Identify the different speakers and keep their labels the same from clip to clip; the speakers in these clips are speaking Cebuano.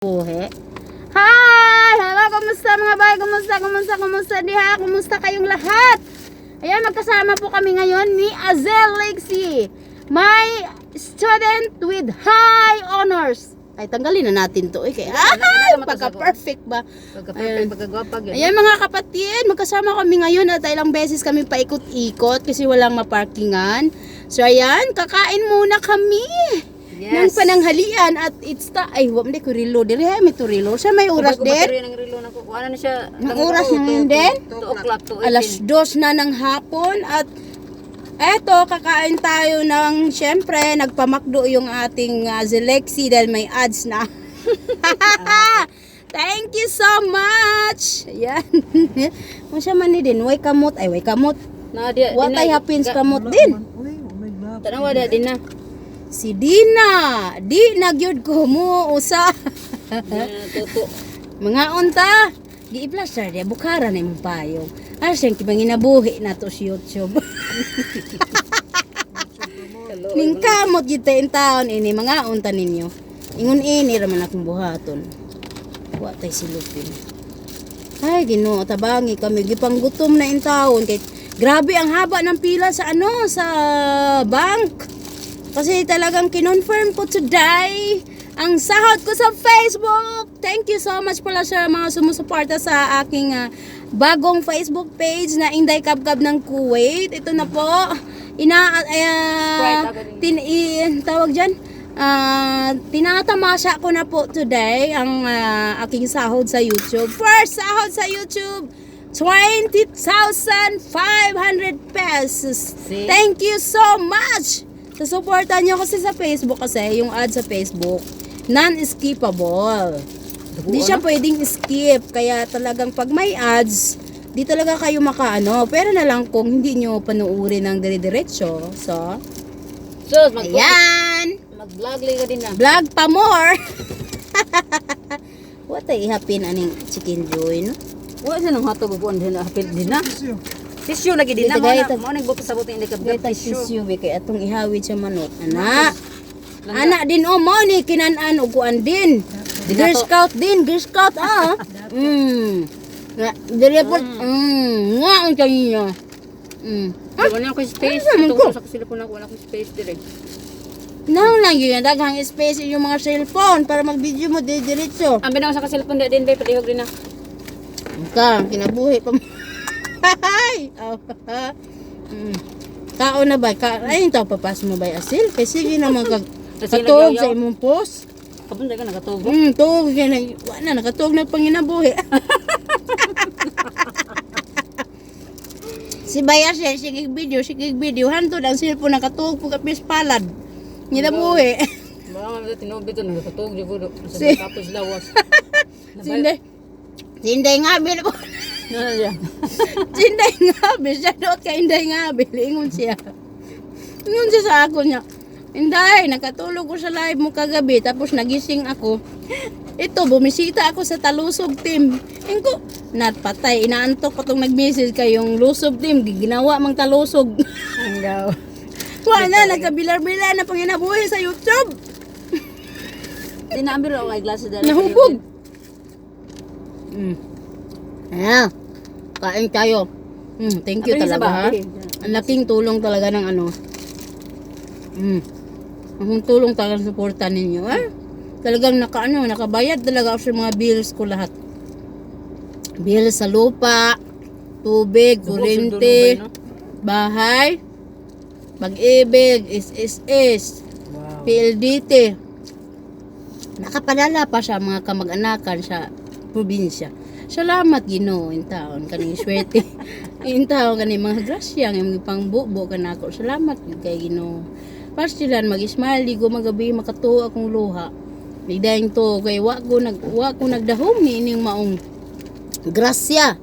Speaker 1: Buhi. Hi! Hello, kumusta, mga bay? Kumusta, kumusta, kumusta diha? Kumusta kayong lahat? Ayan, magkasama po kami ngayon ni Azel Lexi, my student with high honors. Ay, tanggalin na natin to. Eh, kaya, ay, pagka-perfect ba?
Speaker 2: Pagka-perfect, pagka-gwapa, gyud.
Speaker 1: Ayan, mga kapatid, magkasama kami ngayon at ilang beses kami paikot-ikot kasi walang maparkingan. So ayan, kakain muna kami ng pananghalian at it's ta ay wa man ko relo diri, ay may turilo sa may oras
Speaker 2: Bago
Speaker 1: din.
Speaker 2: baterya ng relo nako. Kuha na siya.
Speaker 1: Ang oras na ngayon din?
Speaker 2: 2 o'clock to
Speaker 1: 2:00 na ng hapon at eto, kakain tayo ng, syempre, nagpamakdo yung ating Zelexi dahil may ads na. Thank you so much! Ayan. Kung siya man ni din, way kamot, ay way kamot.
Speaker 2: Na di.
Speaker 1: What ay happens kamot din.
Speaker 2: Tanawa di din na.
Speaker 1: Si Dina, di nagyod ko mo usa.
Speaker 2: Tuto.
Speaker 1: Mga unta, gi-plaster dia bukara na imong payong. Ah, siyang kibanginabuhi na to sa YouTube. Ning kamot gyud ta in taon ini mga unta ninyo. Ingon ini ra man akong buhaton. Wa tay silupin. Ay, Ginoo, tabangi kami gipanggutom na in taon kay grabe ang haba ng pila sa ano sa bank. Kasi talagang kinonfirm ko today ang sahod ko sa Facebook. Thank you so much pala sa mga sumusuporta sa aking bagong Facebook page na Inday Kabkab ng Kuwait. Ito na po. Ina
Speaker 2: Sprite ako din.
Speaker 1: Tawag dyan. Tinatamasya ko na po today ang aking sahod sa YouTube. First sahod sa YouTube, 20,500 pesos.
Speaker 2: See?
Speaker 1: Thank you so much! Sa suporta nyo kasi sa Facebook kasi, yung ad sa Facebook, non-skippable. Di siya pwedeng skip. Kaya talagang pag may ads, di talaga kayo makaano. Pero na lang kung hindi nyo panuorin ng dire-diretso. So,
Speaker 2: So, mag
Speaker 1: ayan!
Speaker 2: mag-vlog ka din na.
Speaker 1: Vlog pa more! What ay ihapin aning chicken joy, no?
Speaker 2: Wa sa nang hatog og din na hapil din na. Tissue lagi din na
Speaker 1: Dito,
Speaker 2: mo na.
Speaker 1: gayta.
Speaker 2: Mo nang buto sa buto hindi ka
Speaker 1: Gaytag
Speaker 2: tissue.
Speaker 1: tissue be kay atong ihawid sa manok. Ana. Ana din oh mo ni kinan-an og kuan din. Girl Scout din, Girl Scout ah. Nga dire po nga ang kanina.
Speaker 2: Wala na ako space.
Speaker 1: Ano naman
Speaker 2: Ito
Speaker 1: ko?
Speaker 2: sa cellphone ako, wala akong space dire.
Speaker 1: Now lang yun, daghang space yung mga cellphone para mag-video mo diretso.
Speaker 2: Ang binaw sa cellphone di din bay palihog din na.
Speaker 1: Ka, kinabuhi pa mo. Ay! Oh. Kao na ba? Ka, ay, ito, papas mo ba asil? Kay sige naman kag
Speaker 2: Kasi
Speaker 1: katuog
Speaker 2: nagyaw-yaw.
Speaker 1: sa imong post.
Speaker 2: Kapun ka nakatugo.
Speaker 1: Tuog kay na, wa na nakatuog na panginabuhi. Si Baya siya, sige video, sige video. Hantod ang cellphone nakatuog po kapis palad. Nginabuhi.
Speaker 2: Mga nga tinuod dito nakatuog jud ko. Sa tapos lawas.
Speaker 1: Sinday. Sinday nga bil po.
Speaker 2: Na siya.
Speaker 1: Sinday nga bil. Siya doot kay Inday nga bil. Ingon siya. Ingon siya sa ako niya. "Inday, nakatulog ko sa live mo kagabi tapos nagising ako. Ito, bumisita ako sa Talusog team." Ingko, nat patay, inaantok ko tong nag-message kay yung Lusob team, ginawa mang Talusog.
Speaker 2: Ang daw.
Speaker 1: Wala, nagkabilar-bilar na panginabuhi sa YouTube.
Speaker 2: Di na ambiro ang eyeglasses dali.
Speaker 1: Nahubog. Ayan. Kain tayo. Thank you
Speaker 2: Apil sa
Speaker 1: talaga ha.
Speaker 2: ba?
Speaker 1: Ang laking tulong talaga ng ano. Ang tulong talaga ng suporta ninyo. Eh? Talagang naka, ano, nakabayad talaga ako sa mga bills ko lahat. Bills sa lupa, tubig, kuryente, bahay, Pag-ibig, SSS,
Speaker 2: Wow.
Speaker 1: PLDT. Nakapadala pa sa mga kamag-anakan sa probinsya. Salamat Ginoo in taon kaning swerte. In taon kaning mga grasya nga imong pangbubo kanako. Salamat gyud kay Ginoo. Pastilan mag-smile di ko magabi makatuo akong luha. Nigdayon to kay wa ko nagdahom ni ining maong grasya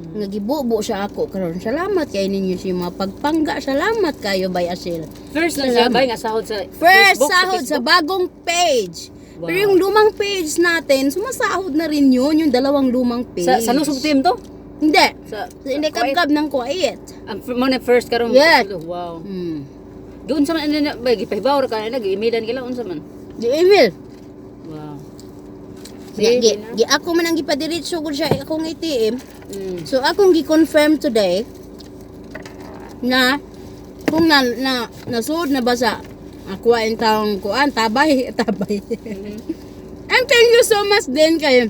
Speaker 1: nga gibubo sa ako karon. Salamat kay ninyo sa mga pagpangga. Salamat kayo bay asil.
Speaker 2: First lang siya bay nga sahod sa
Speaker 1: First
Speaker 2: Facebook, sa
Speaker 1: sahod sa
Speaker 2: Facebook.
Speaker 1: bagong page.
Speaker 2: Wow.
Speaker 1: Pero yung lumang page natin, sumasahod na rin yun, yung dalawang lumang page.
Speaker 2: Sa Lusog team to?
Speaker 1: Hindi.
Speaker 2: Sa
Speaker 1: Sa hindi kabkab ng Kuwait.
Speaker 2: Ang mo na first karon.
Speaker 1: Yes.
Speaker 2: Wow. Doon sa man na bay gipahibaw ra ka na gi-emailan kila unsa man.
Speaker 1: Di email.
Speaker 2: Wow.
Speaker 1: Gi ako man ang gipadiretso ko siya akong ATM. So akong gi-confirm today na kung na nasuod na ba sa ako ang taong kuan tabay tabay. And thank you so much din kay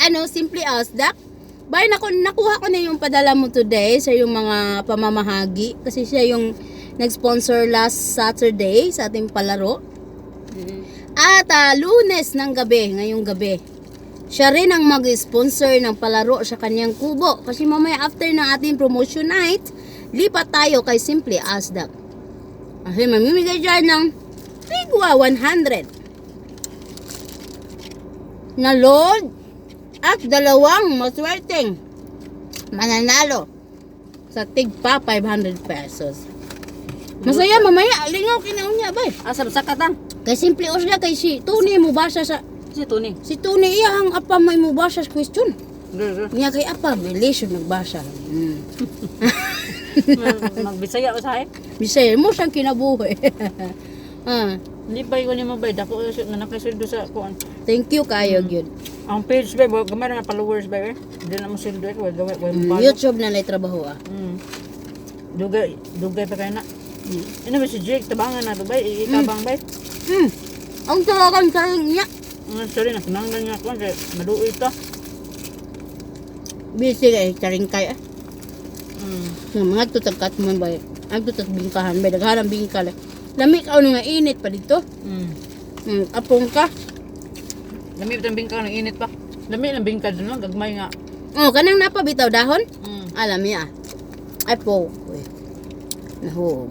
Speaker 1: ano, Simply Asdak. Bay, nakuha ko na yung padala mo today sa yung mga pamamahagi kasi siya yung nag-sponsor last Saturday sa ating palaro. At Lunes ng gabi, ngayong gabi, siya rin ang mag-sponsor ng palaro sa kanyang kubo. Kasi mamaya after ng ating promotion night, lipat tayo kay Simply Asdak. Kasi mamimigay dyan ng tigwa 100 na load at dalawang maswerteng mananalo sa tigpa 500 pesos. Masaya mamaya, lingaw kinaon niya bay.
Speaker 2: Asa sa katang?
Speaker 1: Kay Simple Osla kay si Tony mo basa sa
Speaker 2: Si Tony.
Speaker 1: Si Tony iya ang apa may mo basa sa question. Niya kay apa bilis yun nagbasa.
Speaker 2: Magbisaya usahay.
Speaker 1: Bisaya mo siyang kinabuhi. Ah,
Speaker 2: Hindi ba yun mo ba dako nga nakasuldo sa kuan.
Speaker 1: Thank you kayo gyud.
Speaker 2: Ang page ba gamay na followers ba eh. Di na mo sweldo eh, wa gamay wa
Speaker 1: YouTube na lay trabaho ah.
Speaker 2: Dugay dugay pa kay na. Ano ba si Jake tabangan na dugay itabang ba?
Speaker 1: Ang tawagan sa niya.
Speaker 2: Ang sorry na kinahanglan niya kuan kay maluoy ta.
Speaker 1: Busy kay charing kay ah. Nga mga tutagkat mo ba? Ang tutag bingkahan ba daghan ang bingkal. Lami ka nga init pa dito. Apong ka.
Speaker 2: Lami bitang bingka ng init pa. Lami lang bingka dun no, gagmay nga.
Speaker 1: Oh, kanang napabitaw dahon? Alam niya. Ay po. Uy. Nahog.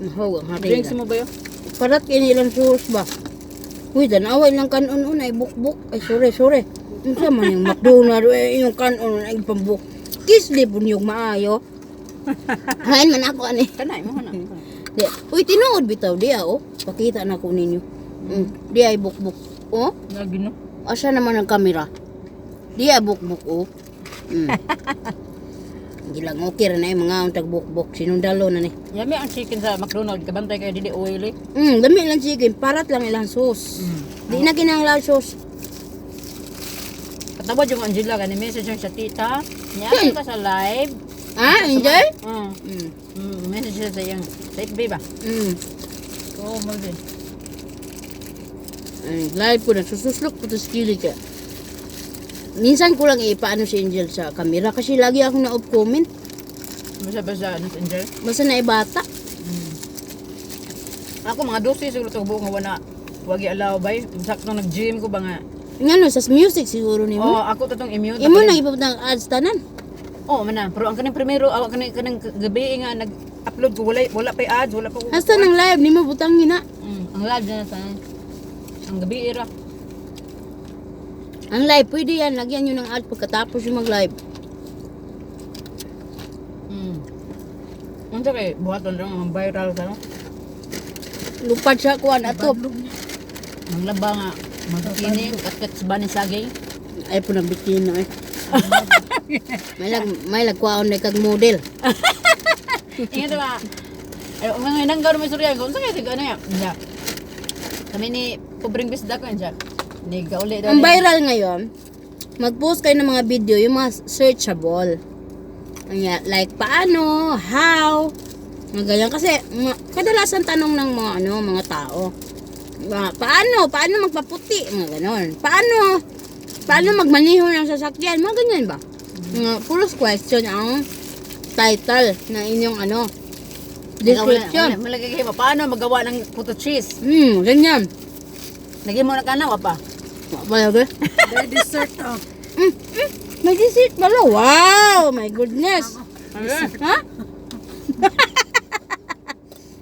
Speaker 1: Nahog ang
Speaker 2: Drinks
Speaker 1: harina.
Speaker 2: mo ba yun?
Speaker 1: Parat kini ilang sauce ba? Uy, danawa ilang kanon ay bukbuk. Ay, sorry, sorry. Unsa man yung McDonald, eh, yung kanon ay pambuk. Kisli po niyong maayo. Hain man ako ani.
Speaker 2: Kanay mo na.
Speaker 1: Di. Uy, tinuod bitaw di ah, oh. Pakita na ko ninyo. Di ay bukbuk. Oh,
Speaker 2: Lagi no.
Speaker 1: asa naman ang kamera? Di ay bukbuk oh. Gilang okay ra na yung mga ang tagbukbuk. Sinundalo na ni.
Speaker 2: Yami ang chicken sa McDonald's kabantay kay dili oily.
Speaker 1: Dami lang chicken. Parat lang ilang sauce. Di na kinahanglan sauce.
Speaker 2: Katawad yung Angela kani message siya sa tita. Niya ka sa live.
Speaker 1: Ah, enjoy?
Speaker 2: Message siya sa iyang sa FB ba? Oo, mo din.
Speaker 1: Ay, live ko na. Sususlok po to sa kilid ka. Minsan ko lang ipaano si Angel sa camera kasi lagi akong na-off comment.
Speaker 2: Basta basta ano sa Angel.
Speaker 1: Basta na ibata.
Speaker 2: Ako mga 12 siguro to buong nga wala wagi allow bay. Sakto nag-gym ko ba nga.
Speaker 1: Nga no, sa music siguro nimo.
Speaker 2: Oh, ako to tong immune.
Speaker 1: Imo nang ipabutang ads tanan.
Speaker 2: Oh, man na. Pero ang kaning primero, aw kaning kaning gabi nga nag-upload ko wala wala pay ads, wala pa ko.
Speaker 1: Hasta nang live nimo butang gina.
Speaker 2: Ang live na sa ang gabi era.
Speaker 1: Ang live pwede yan, lagyan nyo ng ads pagkatapos yung mag-live.
Speaker 2: Unsa kay buhaton ra nga viral ka no?
Speaker 1: Lupad sa kuan ato.
Speaker 2: Manglaba nga magkini katkat sa banin saging.
Speaker 1: Ay po nagbikin na eh. May lag kuwaon na kag model.
Speaker 2: Ingat ba? Ay, mga nanggaw may surya ko. Unsa kay sig ano ya? Ya. Kami ni pobreng bisda ko yan siya. Ni gauli daw.
Speaker 1: Ang viral ngayon, mag-post kayo ng mga video, yung mga searchable. Anya, like paano, how, mga ganyan. Kasi kadalasan tanong ng mga ano, mga tao. Mga, paano, paano magpaputi, mga ganon. Paano, paano magmaniho ng sasakyan, mga ganyan ba? Mga puros question ang title na inyong ano, description.
Speaker 2: Malagay kayo paano magawa ng puto cheese.
Speaker 1: Ganyan.
Speaker 2: Lagay mo na kana wa pa.
Speaker 1: Wala ba?
Speaker 3: May dessert oh.
Speaker 1: May dessert pala. Wow! My goodness. Ha?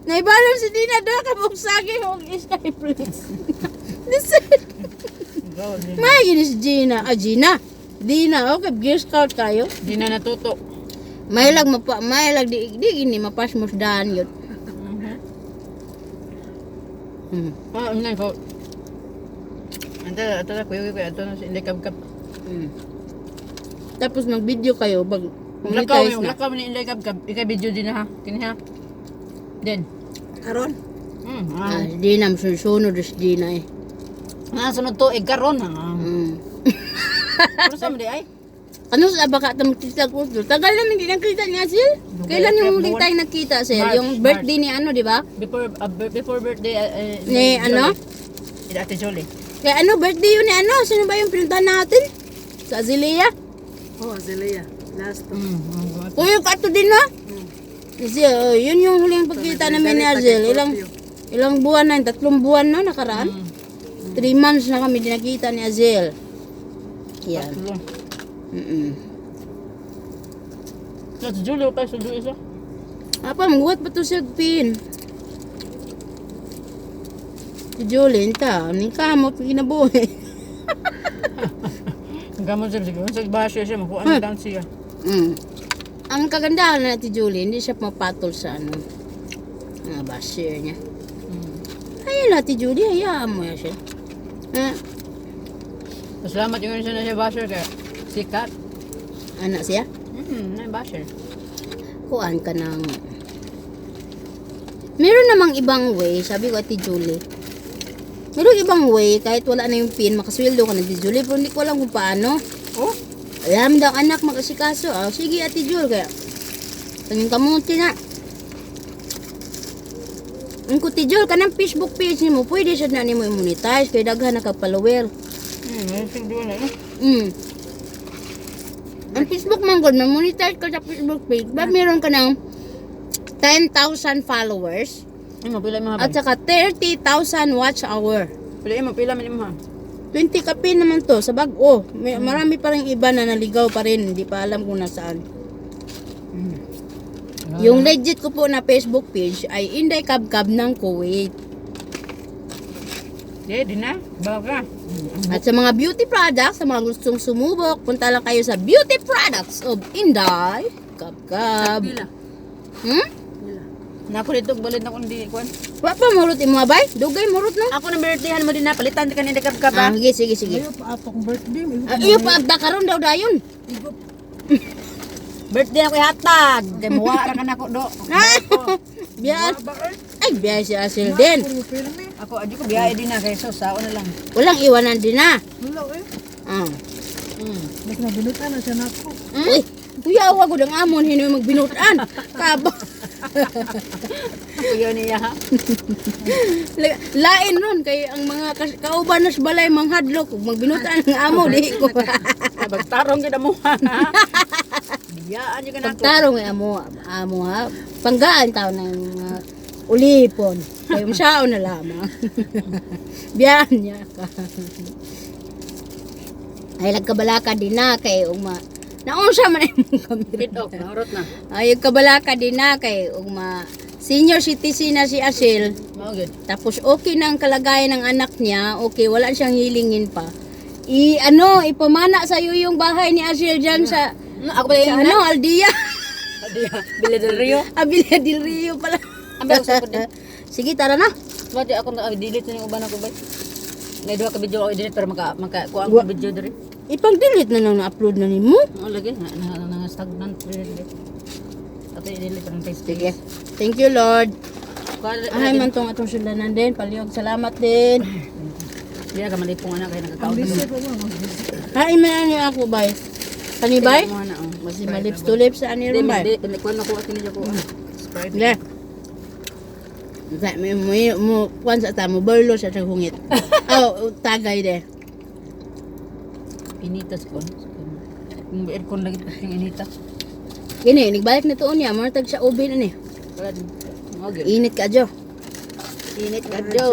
Speaker 1: Naibalon si Dina doon kabog saging og sky please. Dessert. May ginis Gina. Ah, Gina. Dina, okay, Girl Scout kayo.
Speaker 2: Di na natuto.
Speaker 1: May lag mapa, may lag di di gini mapasmusdahan yun.
Speaker 2: Ah, ano ko. Anta, anta kuyo kuyo ato na si Inday Kabkab.
Speaker 1: Tapos mag-video kayo pag
Speaker 2: Lakaw
Speaker 1: monetize
Speaker 2: yung
Speaker 1: na.
Speaker 2: lakaw ni Inday Kabkab. Ikay video din na ha. Kini ha. Den.
Speaker 3: Karon.
Speaker 1: Ah, si Dina, susunod si Dina eh.
Speaker 2: Nga sunod tuig karon ha. Pero sa man di ay.
Speaker 1: Ano sa baka ta magkita ko? Tagal namin hindi nagkita ni Asil. Kailan yung huling tayong nagkita, Sir?
Speaker 2: March,
Speaker 1: Yung birthday ni ano, di ba?
Speaker 2: Before birthday
Speaker 1: Ni ano?
Speaker 2: Ni Ate Jolie.
Speaker 1: Kaya ano, birthday yun ni ano? Sino ba yung pinuntahan natin? Sa Azalea?
Speaker 3: Oh, Azalea. Last.
Speaker 1: Kuya, kato din na. Kasi yun yung huling pagkita namin ni Azel. Ilang ilang buwan na, yun? 3 buwan na nakaraan. 3 months na kami di nakita ni Azel. Yan.
Speaker 2: Ate Jolie pa sa Jolie isa.
Speaker 1: Apa, maguhat pa to siya pin. Si Jolene ta, ning kamot kinabuhi.
Speaker 2: Gamon siya siguro sa basher siya makuha ang dance siya.
Speaker 1: Ang kagandahan na ti Julie, hindi siya mapatol sa ano, mga basher niya. Ayun na, ti Julie, hayaan mo yan siya. Ah,
Speaker 2: Salamat yung siya na siya basher kay sikat.
Speaker 1: anak siya?
Speaker 2: Na basher.
Speaker 1: Kuan ka ng... Meron namang ibang way, sabi ko Ate Julie. Meron ibang way, kahit wala na yung pin, makasweldo ka na Ate Julie, pero hindi ko alam kung paano.
Speaker 2: Oh,
Speaker 1: Alam daw anak, makasikaso. Ah, sige Ate Julie, kaya... Kanyang kamuti na. Ang kuti Jul, kanang Facebook page nimo, pwede siya na nimo i-monetize, kay daghan na kag follower.
Speaker 2: May siguro na. Eh.
Speaker 1: Ang Facebook man gud, ma-monetize ka sa Facebook page, ba meron ka ng 10,000 followers
Speaker 2: Imo pila mo ha.
Speaker 1: at saka 30,000 watch hour.
Speaker 2: Pila imo pila man imo ha.
Speaker 1: 20 kape naman to sa bag-o. May, marami pa rin iba na naligaw pa rin, hindi pa alam kung nasaan. Yung legit ko po na Facebook page ay Inday Kabkab ng Kuwait.
Speaker 2: Di, di na. Baka.
Speaker 1: At sa mga beauty products, sa mga gustong sumubok, punta lang kayo sa Beauty Products of Inday Kabkab.
Speaker 3: Pila.
Speaker 1: Hmm?
Speaker 3: Pila.
Speaker 2: Nako dito balid na kundi kuan.
Speaker 1: Wa pa murot imo bay? Dugay murot no?
Speaker 2: Ako na birthdayhan mo din na palitan ka ni kabkab
Speaker 1: Ah, sige, sige, sige.
Speaker 3: Ayaw pa atong birthday.
Speaker 1: Ah, iyo pa abda karon daw dayon.
Speaker 2: Birthday ako ihatag. Kay muwa ra ka nako do.
Speaker 1: Biya. Ay, biya si Asil din.
Speaker 2: Ako adi ko biyahe din na kay so sao na lang.
Speaker 1: Walang iwanan din na.
Speaker 3: Wala eh.
Speaker 1: Ah.
Speaker 3: Mas nabinutan na siya nako.
Speaker 1: Uy, kuya awa gud ang amon hinoy magbinutan. Kaba.
Speaker 2: Kuya niya ha.
Speaker 1: Lain ron kay ang mga kauban na sa balay manghadlok ug magbinutan ang amo di ko.
Speaker 2: Bagtarong gid mo ha. Biyaan jud ka nako.
Speaker 1: Pagtarong ay amo amo ha. Panggaan taon ng mga ulipon. Kay unsaon na lamang. Biyan niya ka. Ay nagkabalaka din na kay ugma. Naunsa man imong kamera.
Speaker 2: Pitok, naurot na.
Speaker 1: Ay kabalaka din na kay ugma senior citizen na si Asil.
Speaker 2: Mao gid.
Speaker 1: Tapos okay na ang kalagayan ng anak niya, okay, wala siyang hilingin pa. I ano, ipamana sa iyo yung bahay ni Asil diyan sa,
Speaker 2: No, ako ba
Speaker 1: sa
Speaker 2: yung
Speaker 1: ano, Aldia.
Speaker 2: Bile del Rio.
Speaker 1: Abilia del Rio pala.
Speaker 2: Ambe usap ko din.
Speaker 1: Sige, tara na.
Speaker 2: Wadi ako na delete na yung uban ako bay. May duha ka video ako i-delete pero maka maka kuha ang video diri.
Speaker 1: Ipang-delete na lang na-upload na nimo.
Speaker 2: Oo lagi na na, na stagnant diri. Ato i-delete parang face.
Speaker 1: Sige. Thank you, Lord.
Speaker 2: Kuha
Speaker 1: Ay, man tong atong sulanan din. Palihog, salamat din.
Speaker 2: Di na ka malipong anak kay nagkakaon.
Speaker 3: Busy pa mo.
Speaker 1: Ay, man ani ako, bay. Kani, bay?
Speaker 2: Mo na oh.
Speaker 1: Masi malips to lips sa ani ron, bay.
Speaker 2: Di di kuha na ko akin niya ko. Sprite.
Speaker 1: Le. Sa mo mo mo kuan sa ta mo berlo sa hungit. Oh, tagay de.
Speaker 2: Initas ko. Kung aircon lagi pa yung inita.
Speaker 1: Kini nagbalik na tuon niya, mo tag sa oven ani.
Speaker 2: Wala din. Mao gyud.
Speaker 1: Init ka jo. Init ka jo.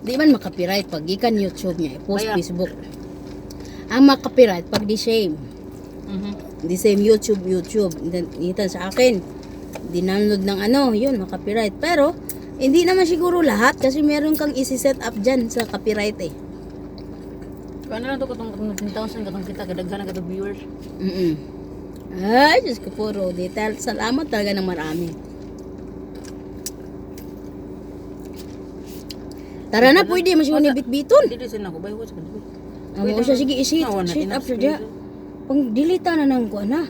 Speaker 1: Di man makapiright pag gikan YouTube niya, i-post
Speaker 2: Kaya.
Speaker 1: Facebook. Ang makapiright pag di same. Di same YouTube, YouTube. Nitan sa akin. Dinownload ng ano, yun, makapiright. Pero, hindi naman siguro lahat kasi meron kang isi-set up dyan sa copyright eh.
Speaker 2: Kuha na lang to katong 10,000 katong kita kadaghan na kato viewers.
Speaker 1: Ay, Diyos ko po, Rodi. Salamat talaga ng marami. Tara na, pwede. Mas yung bitbiton.
Speaker 2: Dili sa nako bay sa kanila.
Speaker 1: Amo siya, sige, i-sit,
Speaker 2: Nawa na,
Speaker 1: sit up siya dya.
Speaker 2: ina-space.
Speaker 1: Pang delete na nang kuha na.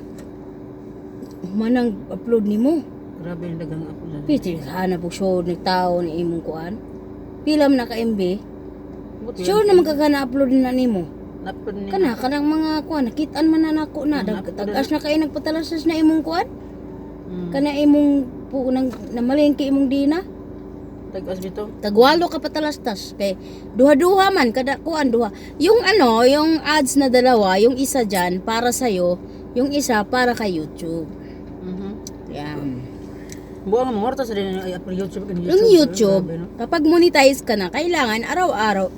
Speaker 1: Manang upload nimo.
Speaker 2: Grabe ang daghang ako sa.
Speaker 1: Pwede hanap og show ni tao ni imong kuan. Pila man na ka MB? Sure naman ka na-upload na nimo.
Speaker 2: Napod ni.
Speaker 1: Kana kanang mga kuan, nakitaan man na nako na tag-as na kay nagpatalasas na imong kuan. Kana imong pu nang namalengke imong dina.
Speaker 2: Tag-as bito.
Speaker 1: Tagwalo ka patalastas kay duha-duha man kada kuan duha. Yung ano, yung ads na dalawa, yung isa diyan para sa yung isa para kay YouTube. Yan.
Speaker 2: Buang mo morta sa din ay upload YouTube kan.
Speaker 1: Yung YouTube,
Speaker 2: Grabe, no?
Speaker 1: kapag monetize ka na, kailangan araw-araw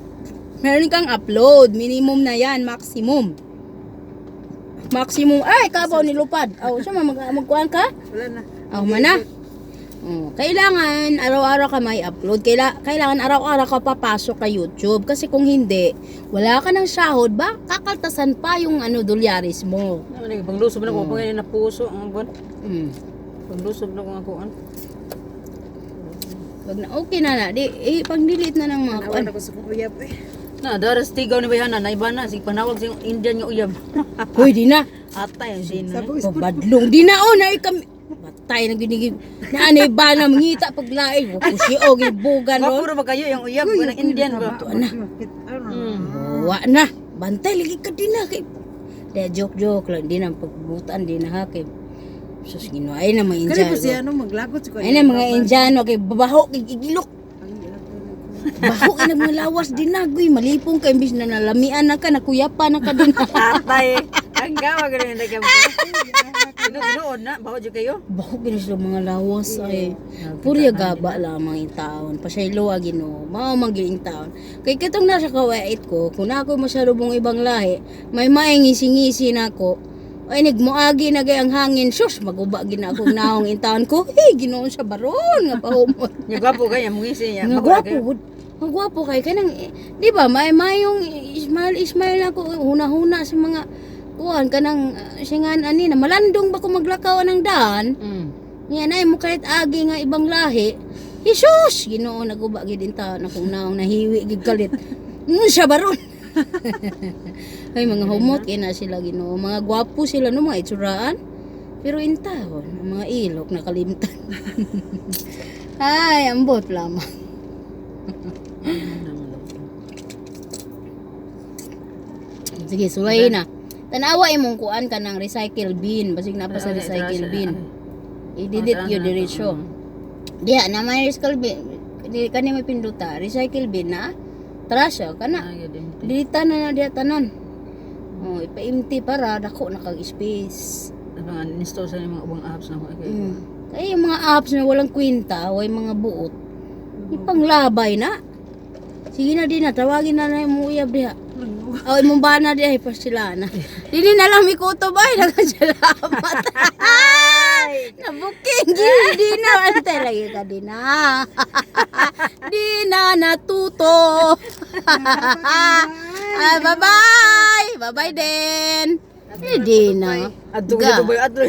Speaker 1: meron kang upload. Minimum na yan, maximum. Maximum. Ay, kabaw nilupad. Aw, siya magkuan ka?
Speaker 3: Wala na.
Speaker 1: Aw, mana. Oh, kailangan araw-araw ka may upload. Kailangan araw-araw ka papasok kay YouTube kasi kung hindi, wala ka ng sahod, ba kakaltasan pa yung ano dolyaris mo.
Speaker 2: Naman ni panglusob na ko pangin na puso ang buwan. Panglusob na ko ang kuan.
Speaker 1: Wag na okay na na. Di eh, pang-delete na ng mga kuan.
Speaker 3: Nawan ako sa kong uyab eh.
Speaker 2: Na daras tigaw ni bayana na iba na sig panawag sa Indian nga uyab.
Speaker 1: Hoy, di na.
Speaker 2: Atay ang sin.
Speaker 3: Sabi ko,
Speaker 1: Pabadlong. Di na oh, na kami. Matay na ginigib. Na anay ba na mangita paglain. Kusi o gibugan ron.
Speaker 2: Gwapo ra ba kayo yung uyab ng Indian ba?
Speaker 1: Na. Wa na. Bantay lagi ka din na kay. De joke joke lang din ang pagbutan din na ha kay. Sus Ginoo ay na mga
Speaker 3: Kani po
Speaker 1: Indiano.
Speaker 3: siya ano maglagot ko.
Speaker 1: Ay na mga Indiano kay babaho kay igilok. Baho kay mga lawas din na goy malipong kay imbis na nalamian na ka nakuyapan na ka din.
Speaker 2: Atay. Ang gawa ganun na kamo. Tinuod na baho jud kayo.
Speaker 1: Baho kini sila mga lawas ay. Purya gaba lamang yung taon. Pasaylo Ginoo. Mao man gyud yung taon. Kay katong nasa kawait ko, kung ako masalubong ibang lahi, may maingisi-ngisi na ako. Ay nagmuagi na gay ang hangin. Sus, maguba gina akong naong in taon ko. Hey, Ginoo sa baron nga pahumot.
Speaker 2: Nya gwapo kayo mungisi niya.
Speaker 1: Nga gwapo gud. Nga gwapo kay kanang eh, di ba may mayong ismail ismail ako huna-huna sa mga kuan kanang singan ani na malandong ba ko maglakaw ng daan. Nga na mo kahit agi nga ibang lahi. Jesus, Ginoo naguba gid in taon akong naong nahiwi gid kalit. Siya baron. Ay mga humot kay na sila Ginoo, mga gwapo sila no mga itsuraan. Pero in taon, ang mga ilok nakalimtan. Ay, ambot lamang. Sige, sulay na. Tanawa imong kuan ka ng recycle bin. Basig na pa sa recycle bin. I-delete yun diretso. Diha na may recycle bin. Di kani may pinduta. Recycle bin na. Trash oh, kana. Dilita na na diha tanan. Oh, ipa-empty para dako na kag space.
Speaker 2: Mga install sa mga ubang apps na ko.
Speaker 1: Kaya yung mga apps na walang kwenta, way mga buot, ipanglabay na. Sige na din na, tawagin na na yung uyab diha. Oh, imong bana diha, sila na. Dili na lang mikutob ay, nagkasalamat. Nabuking, gini di na. Antay lagi ka di na. Di na natuto. Ah, bye-bye. Bye-bye din. Eh, di na.
Speaker 2: Adto
Speaker 1: Ga.
Speaker 2: adto adto.